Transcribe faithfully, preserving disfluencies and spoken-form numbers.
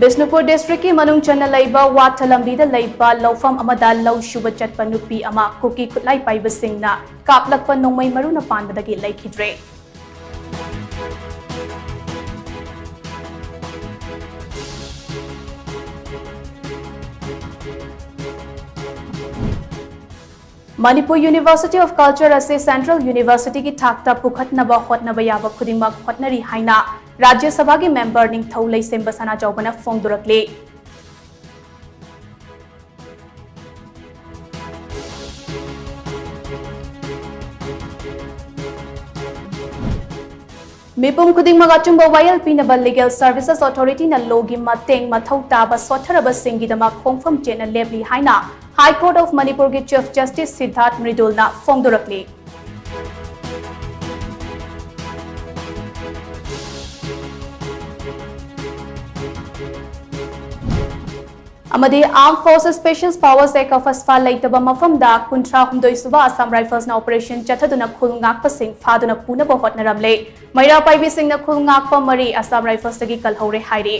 ꯕꯤꯁꯅꯨꯄꯨꯔ ꯗꯤꯁꯇ꯭ꯔꯤꯛꯀꯤ ꯃꯅꯨꯡ ꯆꯟꯅ ꯂꯩꯕ ꯋꯥꯊ ꯂꯝꯕꯤꯗ ꯂꯩꯕ ꯂꯧꯐꯝ ꯑꯃꯗ ꯂꯧ ꯁꯨꯕ ꯆꯠꯄ ꯅꯨꯄꯤ ꯑꯃ ꯀꯨꯀꯤ ꯈꯨꯠꯂꯥꯏ ꯄꯥꯏꯕꯁꯤꯡꯅ ꯀꯥꯞꯂꯛꯄ ꯅꯣꯡꯃꯩ ꯃꯔꯨꯅ ꯄꯥꯟꯕꯗꯒꯤ ꯂꯩꯈꯤꯗ꯭ꯔꯦ꯫ ꯃꯅꯤꯄꯨꯔ University of Culture ꯑꯁꯤ Central Universityꯒꯤ ꯊꯥꯛꯇ ꯄꯨꯈꯠꯅꯕ ꯍꯣꯠꯅꯕ ꯌꯥꯕ ꯈꯨꯗꯤꯡꯃꯛ ꯍꯣꯠꯅꯔꯤ ꯍꯥꯏꯅ ꯔꯥꯖ꯭ꯌ ꯁꯚꯥꯒꯤ ꯃꯦꯝꯕꯔ ꯅꯤꯡꯊꯧ ꯂꯩꯁꯦꯝꯕ ꯁꯅꯥꯖꯥꯎꯕꯅ ꯐꯣꯡꯗꯣꯔꯛꯂꯤ꯫ ꯃꯤꯄꯨꯝ ꯈꯨꯗꯤꯡꯃꯛ ꯑꯆꯨꯝꯕ ꯋꯥꯌꯦꯜ ꯄꯤꯅꯕ Legal Services Authorityꯅ lawꯒꯤ ꯃꯇꯦꯡ ꯃꯊꯧ ꯇꯥꯕ ꯁꯣꯠꯊꯔꯕꯁꯤꯡꯒꯤꯗꯃꯛ ꯈꯣꯡꯐꯝ ꯆꯦꯠꯅ ꯂꯦꯞꯂꯤ ꯍꯥꯏꯅ High Court of ꯃꯅꯤꯄꯨꯔꯒꯤ Chief Justice ꯁꯤꯗꯥꯔꯊ ꯃ꯭ꯔꯤꯗꯨꯜꯅ ꯐꯣꯡꯗꯣꯔꯛꯂꯤ꯫ ꯑꯃꯗꯤ Armed Forces Special Powers Act of ASFA ꯂꯩꯇꯕ ꯃꯐꯝꯗ ꯀꯨꯟꯊ꯭ꯔꯥ ꯍꯨꯝꯗꯣꯏ ꯁꯨꯕ Assam Riflesꯅ operation ꯆꯠꯊꯗꯨꯅ ꯈꯨꯜ ꯉꯥꯛꯄꯁꯤꯡ ꯐꯥꯗꯨꯅ ꯄꯨꯅꯕ ꯍꯣꯠꯅꯔꯝꯂꯦ꯫ ꯃꯩꯔꯥ ꯄꯥꯏꯕꯤꯁꯤꯡꯅ ꯈꯨꯜ ꯉꯥꯛꯄ ꯃꯔꯤ Assam Riflesꯇꯒꯤ ꯀꯜꯍꯧꯔꯦ ꯍꯥꯏꯔꯤ꯫